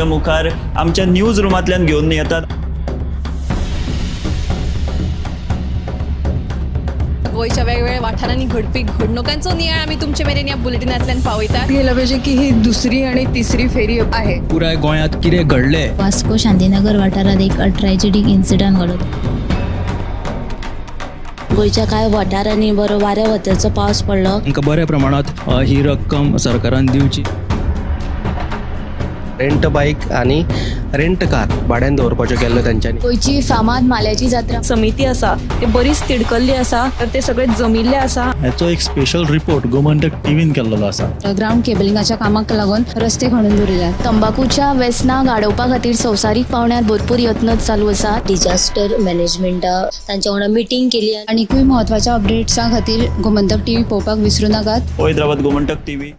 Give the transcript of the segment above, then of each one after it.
तुमच्या मुखार आमच्या न्यूज रुमांतल्यान घेवन येतात. गोंयच्या वेगवेगळ्या वाठारांनी घडपी घडणुकांचो नियाळ आमी तुमचे मेरेन ह्या बुलेटिनांतल्यान पावयतात. गेलं पाहिजे की ही दुसरी आणि तिसरी फेरी आहे. पुराय गोंयांत कितें घडलें. वास्को शांतीनगर वाठारांत एक ट्रॅजेडीक इन्सिडंट घडलो. गोंयच्या कांय वाठारांनी बरो वाऱ्या वताचो पावस पडलो. तांकां बऱ्या प्रमाणांत ही रक्कम सरकारान दिवची. रेंट बायक आनी रेंट कार भाड्यान दवरपाच्यो केल्लो तेंच्यांनी. गोंयची फामाद माल्याची जात्रा समिती आसा ते बरीच तिडकल्ली आसा, तर ते सगळे जमिल्ले आसा. हाचो एक स्पेशल रिपोर्ट गोमंतक टीव्हीन केल्लो आसा. ग्राउंड केबलिंगाच्या कामाक लागून रस्ते खणून दवरिल्यात. तंबाकूच्या वेसनाक आडोवपा खातीर संवसारीक पावंड्यार भरपूर यत्न चालू आसा. डिजास्टर मॅनेजमेंटा तांच्या वांगडा मिटींग केली. आनीकूय म्हत्वाच्या अपडेट्सां खातीर गोमंतक टीव्ही पळोवपाक विसरूं नाकात. पळयत रावात गोमंतक टीव्ही.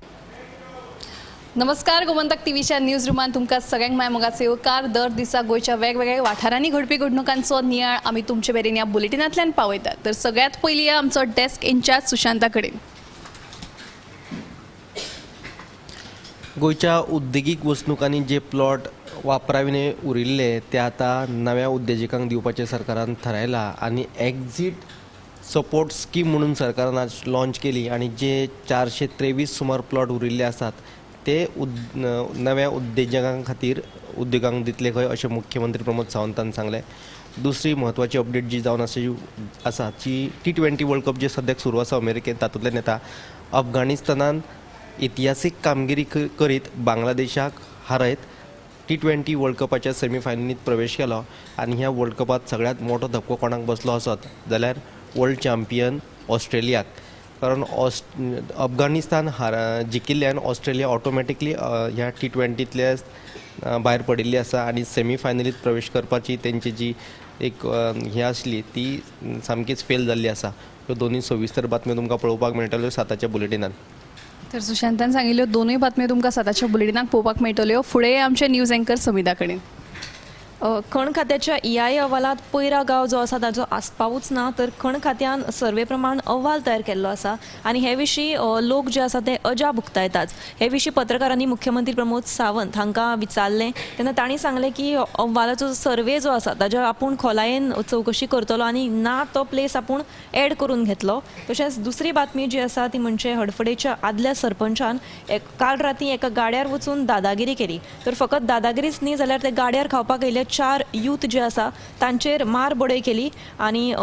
नमस्कार, गोमंतक टीव्हीच्या न्यूज रुमान तुमकां सगळ्यांक माय मोगाचो येवकार. दर दिसा गोंयच्या वेगवेगळ्या वाठारांनी घडपी घडणुकांचो नियाळ आमी तुमचे मेरेन ह्या बुलेटिनांतल्यान पावयतात. तर सगळ्यांत पयलीं आमचो डेस्क इन्चार्ज सुशांता कडेन. गोंयच्या उद्देगीक वसणुकांनी जे प्लॉट वापराविणे उरिल्ले ते आतां नव्या उद्देजकांक दिवपाचें सरकारान थारायलां आनी एक्झीट सपोर्ट स्कीम म्हणून सरकारान आज लॉंच केली आनी जे 423 सुमार प्लॉट उरिल्ले आसात ते नव्या उद्देजकां खातीर उद्देगांक दितले खंय अशें मुख्यमंत्री प्रमोद सावंतान सांगलें. दुसरी म्हत्वाची अपडेट जी जावन आसा ती T20 world cup जे सद्याक सुरू आसा अमेरिकेंत, तातूंतल्यान येता अफगाणिस्तानान इतिहासीक कामगिरी करीत बांगलादेशाक हारयत T20 world कपाच्या सेमीफायनलींत प्रवेश केलो आनी ह्या वर्ल्ड कपांत सगळ्यांत मोठो धपको कोणाक बसलो आसत जाल्यार वर्ल्ड चॅम्पियन ऑस्ट्रेलियाक. कारण अफगाणिस्तान जिखिल्ल्यान ऑस्ट्रेलिया ऑटोमॅटिकली ह्या T20तल्या भायर पडिल्ली आसा आनी सेमीफायनलींत प्रवेश करपाची तेंची जी एक हें आसली ती सामकीच फेल जाल्ली आसा. ह्यो दोनूय सविस्तर बातम्यो तुमकां पळोवपाक मेळटल्यो 7च्या बुलेटिनान. तर सुशांतान सांगिल्ल्यो दोनूय बातम्यो तुमकां 7च्या बुलेटिनाक पळोवपाक मेळटल्यो. फुडें आमचे न्यूज अँकर समिता कडेन. खण खात्याच्या EIA अहवालांत पयरा गांव जो आसा ताचो आस्पावूच ना, तर खण खात्यान सर्वे प्रमाण अहवाल तयार केल्लो आसा आनी हे विशीं लोक जे आसा ते अजाप उक्तायतात. हे विशीं पत्रकारांनी मुख्यमंत्री प्रमोद सावंत हांकां विचारलें तेन्ना तांणी सांगलें की अहवालाचो सर्वे जो आसा ताज्या आपूण खोलायेन चवकशी करतलो आनी ना तो प्लेस आपूण एड करून घेतलो. तशेंच दुसरी बातमी जी आसा ती म्हणजे हडफडेच्या आदल्या सरपंचान काल राती एका गाड्यार वचून दादागिरी केली. तर फकत दादागिरीच न्ही जाल्यार ते गाड्यार खावपाक येयले 4 यूथ जे आसा तांचेर मार बडय केली आनी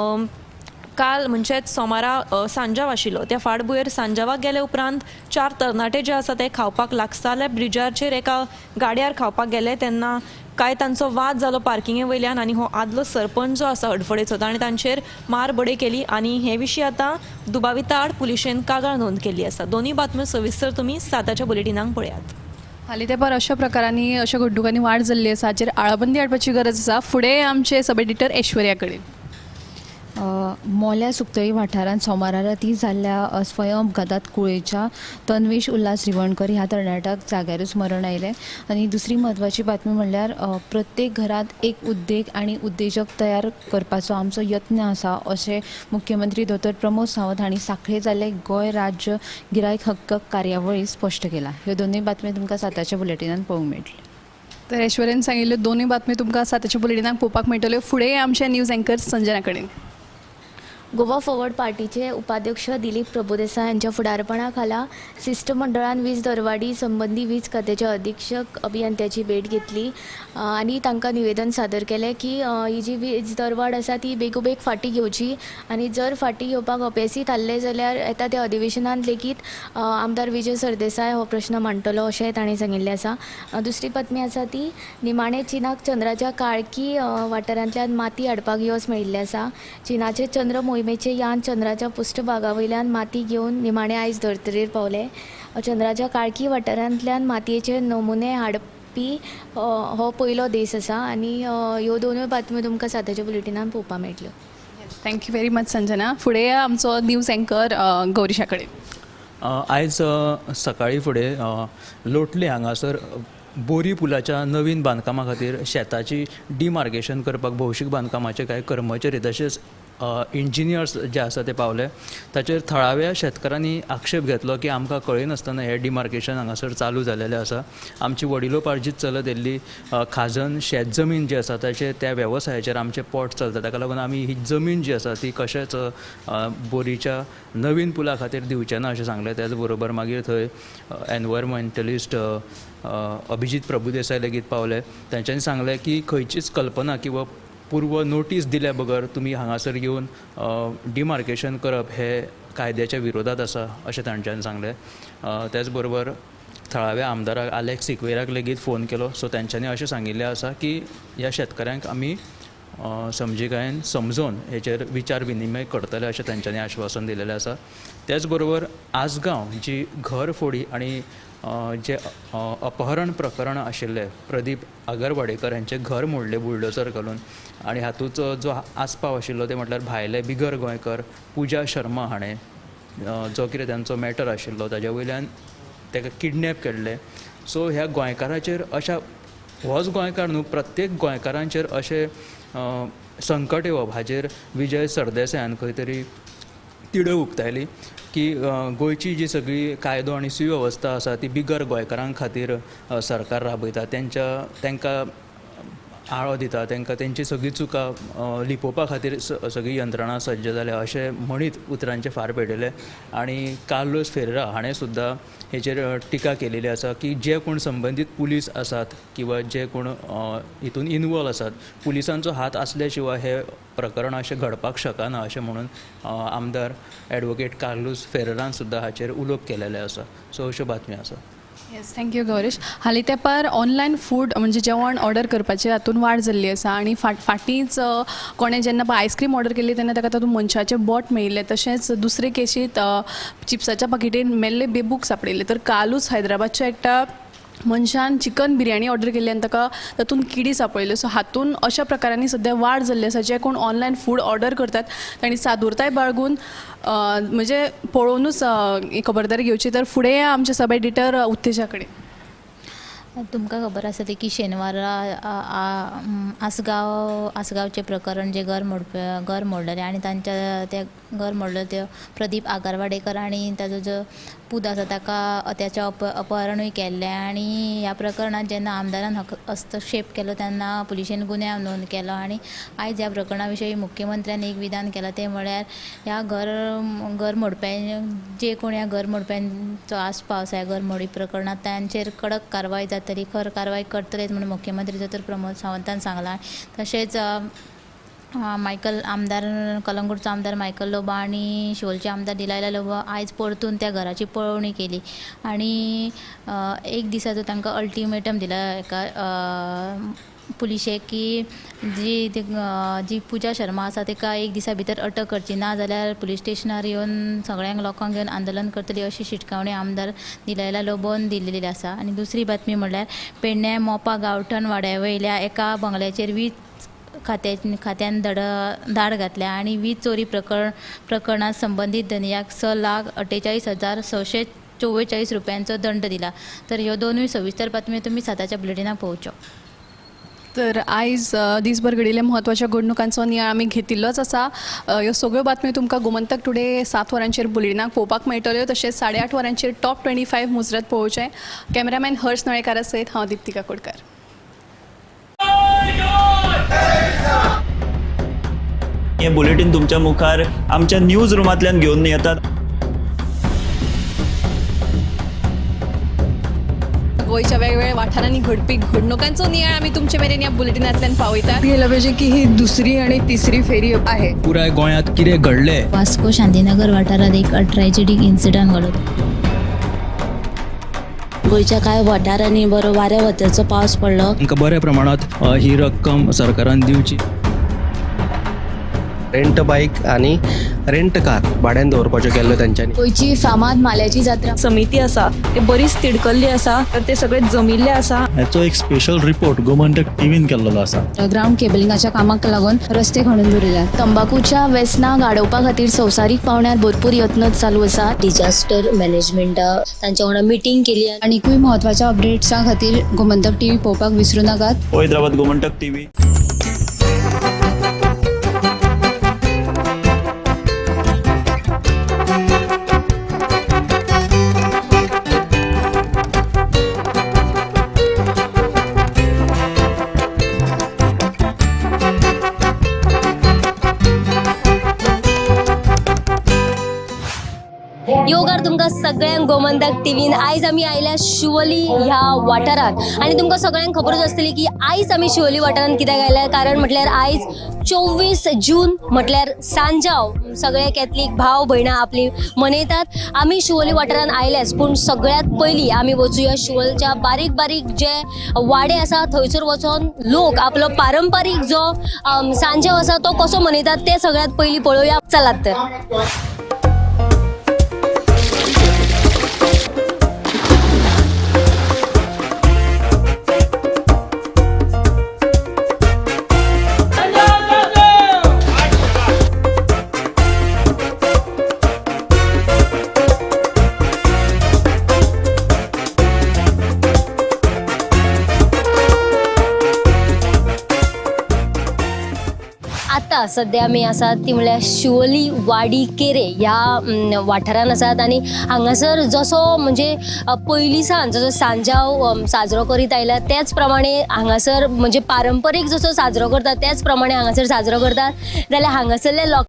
काल म्हणजेच सोमारा सांजाव आशिल्लो त्या फाटभुंयेर सांजावाक गेले उपरांत 4 तरणाटे जे आसा ते खावपाक लागसारल्या ब्रिजाचेर एका गाड्यार खावपाक गेले तेन्ना कांय तांचो वाद जालो पार्किंगे वयल्यान आनी हो आदलो सरपंच जो आसा हडफडेचो ताणें तांचेर मार बडय केली आनी हे विशीं आतां दुबाविता आड पुलिशेन कागाळ नोंद केल्ली आसा. दोनूय बातम्यो सविस्तर तुमी 7च्या बुलेटिनाक पळयात. हालीं तेंपार अशा प्रकारांनी अशा घडणुकांनी वाड जाल्ली आसा, हाचेर आळाबंदी हाडपाची गरज आसा. फुडें आमचे सब एडिटर ऐश्वर्या कडेन. मोल्या सुकतळी वाठारांत सोमारा राती जाल्ल्या स्वयं अपघातांत कुळेच्या तन्वेश उल्हास रिवणकर ह्या तरणाट्याक जाग्यारूच मरण आयलें. आनी दुसरी म्हत्वाची बातमी म्हणल्यार प्रत्येक घरांत एक उद्देग आनी उद्देजक तयार करपाचो आमचो यत्न आसा अशें मुख्यमंत्री दोतोर प्रमोद सावंत हांणी सांखळे जाल्ले गोंय राज्य गिरायक हक्क कार्यावळींत स्पश्ट केला. ह्यो दोनूय बातम्यो तुमकां 7च्या बुलेटिनान पळोवंक मेळटल्यो. तर ऐश्वर्यान सांगिल्ल्यो दोनूय बातम्यो तुमकां 7च्या बुलेटिनाक पळोवपाक मेळटल्यो. फुडें आमचे न्यूज अँकर संजना कडेन. गोवा फॉरवर्ड पार्टीचे उपाध्यक्ष दिलीप प्रभुदेसाय हांच्या फुडारपणा खाला शिश्टमंडळान वीज दरवाडी संबंदी वीज खात्याचे अधीक्षक अभियंत्याची भेट घेतली आनी तांकां निवेदन सादर केलें की ही जी वीज दरवाड आसा ती बेगोबेग फाटीं घेवची आनी जर फाटीं घेवपाक अपेसी थारले जाल्यार येता त्या अधिवेशनांत लेगीत आमदार विजय सरदेसाय हो प्रश्न मांडटलो अशें तांणी सांगिल्लें आसा. दुसरी बातमी आसा ती निमाणे चीनाक चंद्राच्या काळकी वाठारांतल्यान माती हाडपाक येस मेळिल्लें आसा. चीनाचे चंद्र मोहिमेचे यान चंद्राच्या पृष्ठभागा वयल्यान माती घेवन निमाणे आयज धर्तरेर पावले. चंद्राच्या काळकी वाठारांतल्यान मातयेचे नमुने हाडपी हो पयलो देश आसा आनी ह्यो दोनूय बातम्यो तुमकां 7च्या बुलेटिनान पळोवपाक मेळटल्यो. Thank you very much Sanjana. फुडें आमचो न्यूज अँकर गौरीशा कडेन. आयज सकाळीं फुडें लोटले हांगासर बोरी पुलाच्या नवीन बांदकामा खातीर शेताची डिमार्केशन करपाक भौशीक बांदकामाचे कांय कर्मचारी तशेंच इंजिनियर्स जे आसा ते पावले. ताचेर थळाव्या शेतकारांनी आक्षेप घेतलो की आमकां कळयनासतना हें डिमार्केशन हांगासर चालू जालेलें आसा. आमची वडिलोपार्जीत चलत येयल्ली खाजन शेत जमीन जी आसा ताचेर त्या वेवसायाचेर आमचें पोट चलता, ताका लागून आमी ही जमीन जी आसा ती कशेंच बोरीच्या नवीन पुला खातीर दिवचे ना अशें सांगलें. त्याच बरोबर मागीर थंय एनवायरमेंटलिस्ट अभिजीत प्रभुदेसाय लेगीत पावले. तांच्यांनी सांगलें की खंयचीच कल्पना किंवा पूर्व नोटीस दिल्या बगर तुमी हांगासर येवन डिमार्केशन करप हे कायद्याच्या विरोधात आसा अशें तांच्यांनी सांगलें. त्याच बरोबर थळाव्या आमदाराक आलेक्स सिक्वेराक लेगीत फोन केलो. सो तांच्यांनी अशें सांगिल्लें आसा की ह्या शेतकऱ्यांक आमी समजिकायेन समजोवन हेचेर विचार विनिमय करतले अशें तांच्यांनी आश्वासन दिलेलें आसा. त्याच बरोबर आसगांव जी घर फोडी आनी जे अपहरण प्रकरण आशिल्लें प्रदीप आगरवाडेकर हांचें घर मोडलें बुलडोजर घालून आनी हातूंत जो आस्पाव आशिल्लो ते म्हटल्यार भायले बिगर गोंयकर पुजा शर्मा हाणें जो कितें तांचो मॅटर आशिल्लो ताज्या वयल्यान ताका किडनॅप केल्लें. सो ह्या गोंयकाराचेर अशा होच गोंयकार न्हू प्रत्येक गोंयकारांचेर अशें संकट येवप हाजेर विजय सरदेसायान खंय तरी तिडक उक्तायली की गोंयची जी सगळी कायदो आनी सुवेवस्था आसा ती बिगर गोंयकारां खातीर सरकार राबयता, तांकां आळो दिता, तांकां तेंची सगळी चुकां लिपोवपा खातीर सगळी यंत्रणा सज्ज जाल्या अशें म्हणीत उतरांचे फार पेटयले. आनी कार्लोस फेरेरा हाणें सुद्दां हेचेर टिका केलेली आसा की जे कोण संबंदीत पुलीस आसात किंवा जे कोण हितून इनवॉल्व आसात पुलिसांचो हात आसल्या शिवाय हे प्रकरण अशें घडपाक शकना अशें म्हणून आमदार एडवोकेट कार्लोस फेरेरान सुद्दां हाचेर उलोवप केलेलें आसा. सो अश्यो बातम्यो आसा. येस, thank you Gaurish. हालीं तेंपार ऑनलायन फूड म्हणजे जेवण ऑर्डर करपाचे हातून वाड जाल्ली आसा आनी फाटींच कोणें जेन्ना पळय आयस्क्रीम ऑर्डर केल्ली तेन्ना ताका तातूंत मनशाचें बोट मेळिल्लें. तशेंच दुसरे केशींत चिप्साच्या पाकिटेन मेल्ले बेबूक सांपडिल्ले. तर कालूच हैदराबादच्या एकट्या मनशान चिकन बिरयानी ऑर्डर केल्ली आनी ताका तातूंत किडी सांपडल्यो. सो हातूंत अशा प्रकारांनी सद्या वाड जाल्ली आसा. जे कोण ऑनलायन फूड ऑर्डर करतात तांणी सादुरताय बाळगून म्हणजे पळोवनूच खबरदारी घेवची. तर फुडें आमचे सब एडिटर उत्तेजा कडेन. तुमकां खबर आसा ती की शेनवारा आसगांवचें प्रकरण जें घर मोडलेलें आनी तांच्या ते घर मोडलें ते प्रदीप आगरवाडेकर आनी ताजो जो पूत आसा ताका त्याचें अपहरणूय केल्लें. आनी ह्या प्रकरणांत जेन्ना आमदारान हस्तक्षेप केलो तेन्ना पुलिशेन गुन्यांव नोंद केलो आनी आयज ह्या प्रकरणा विशीं मुख्यमंत्र्यान एक विधान केलां तें म्हळ्यार ह्या घर मोडप्यां जे कोण ह्या घर मोडप्यांचो आस्पाव आसा ह्या घर मोडी प्रकरणांत तांचेर कडक कारवाय जातली, खर कारवाय करतलेच म्हणून मुख्यमंत्री दोतोर प्रमोद सावंतान सांगलां. तशेंच मायकल आमदार कलंगूटचो आमदार मायकल लोबो आनी शिवोलचे आमदार डिलायला लोबो आयज परतून त्या घराची पळोवणी केली आनी एक दिसाचो तांकां अल्टिमेटम दिला एका पुलिशेक की जी पुजा शर्मा आसा ताका एक दिसा भितर अटक करची, ना जाल्यार पुलीस स्टेशनार येवन सगळ्यांक लोकांक घेवन आंदोलन करतली अशी शिटकावणी आमदार डिलायला लोबोन दिल्ली आसा. आनी दुसरी बातमी म्हणल्यार पेडण्यां मोपा गांवठण वाड्या वयल्या एका बंगल्याचेर वीज खात्यान धाड घातल्या आनी वीज चोरी प्रकरणात संबंदीत धनयाक 6,48,644 रुपयांचो दंड दिला. तर ह्यो दोनूय सविस्तर बातम्यो तुमी 7च्या बुलेटिनाक पळोवच्यो. तर आयज दिसभर घडिल्ल्या म्हत्वाच्या घडणुकांचो नियाळ आमी घेतिल्लोच आसा. ह्यो सगळ्यो बातम्यो तुमकां गोमंतक टुडे 7 वरांचेर बुलेटिनाक पळोवपाक मेळटल्यो. तशेंच 8:30 वरांचेर टॉप 25 मुजरत पळोवचें. कॅमेरामॅन हर्ष नळेकारा सयत हांव दीप्ती काकोडकर. हे बुलेटीन तुमच्या मुखार आमच्या न्यूज रुमांतल्यान घेवन येतात. गोंयच्या वेगवेगळ्या वाठारांनी घडपी घडणुकांचो नियाळ आमी तुमचे मेरेन ह्या बुलेटिनांतल्यान पावयतात. गेलं पाहिजे की ही दुसरी आणि तिसरी फेरी आहे. पुराय गोंयांत कितें घडलें. वास्को शांतीनगर वाठारांत एक ट्रॅजेडीक इन्सिडंट घडलो. गोंयच्या कांय वाठारांनी बरो वाऱ्या वताचो पावस पडलो. तांकां बऱ्या प्रमाणांत ही रक्कम सरकारान दिवची. रेंट बायक आनी रेंट कार भाड्यान दवरपाच्यो केल्ल्यो तेंच्यांनी. गोंयची फामाद माल्याची जात्रा समिती आसा ते बरीच तिडकल्ली आसा, तर ते सगळे जमिल्ले आसा. हाचो एक स्पेशल रिपोर्ट गोमंतक टीव्हीन केल्लो आसा. ग्रावंड केबलिंगाच्या कामाक लागून रस्ते खणून दवरिल्यात. तंबाकूच्या वेसनाक आडोवपा खातीर संवसारीक पावंड्यार भरपूर यत्न चालू आसा. डिजास्टर मॅनेजमेंटा तांच्या वांगडा मिटींग केली. आनीकूय म्हत्वाच्या अपडेट्सां खातीर गोमंतक टीव्ही पळोवपाक विसरू नाकात. हैदराबाद गोमंतक टीव्ही. तुमकां सगळ्यांक गोमंतक टीव्हीन. आयज आमी आयल्या शिवोली ह्या वाठारांत आनी तुमकां सगळ्यांक खबरूच आसतली की आयज आमी शिवोली वाठारांत कित्याक आयल्या, कारण म्हटल्यार आयज 24 जून म्हटल्यार सांजाव सगळे कॅथलीक भाव भयणां आपली मनयतात. आमी शिवोली वाठारांत आयल्याच, पूण सगळ्यांत पयलीं आमी वचुया शिवोलच्या बारीक बारीक जे वाडे आसा थंयसर वचोन लोक आपलो पारंपारीक जो सांजाव आसा तो कसो मनयतात ते सगळ्यांत पयलीं पळोवया. चलात तर. आतां सद्या आमी आसात ती म्हणल्यार शिवोली वाडी केरे ह्या वाठारान आसात आनी हांगासर जसो म्हणजे पयलीं सावन जसो सांजाव साजरो करीत आयला त्याच प्रमाणे हांगासर म्हणजे पारंपरीक जसो साजरो करतात त्याच प्रमाणे हांगासर साजरो करतात. जाल्यार हांगासरल्या लोकांक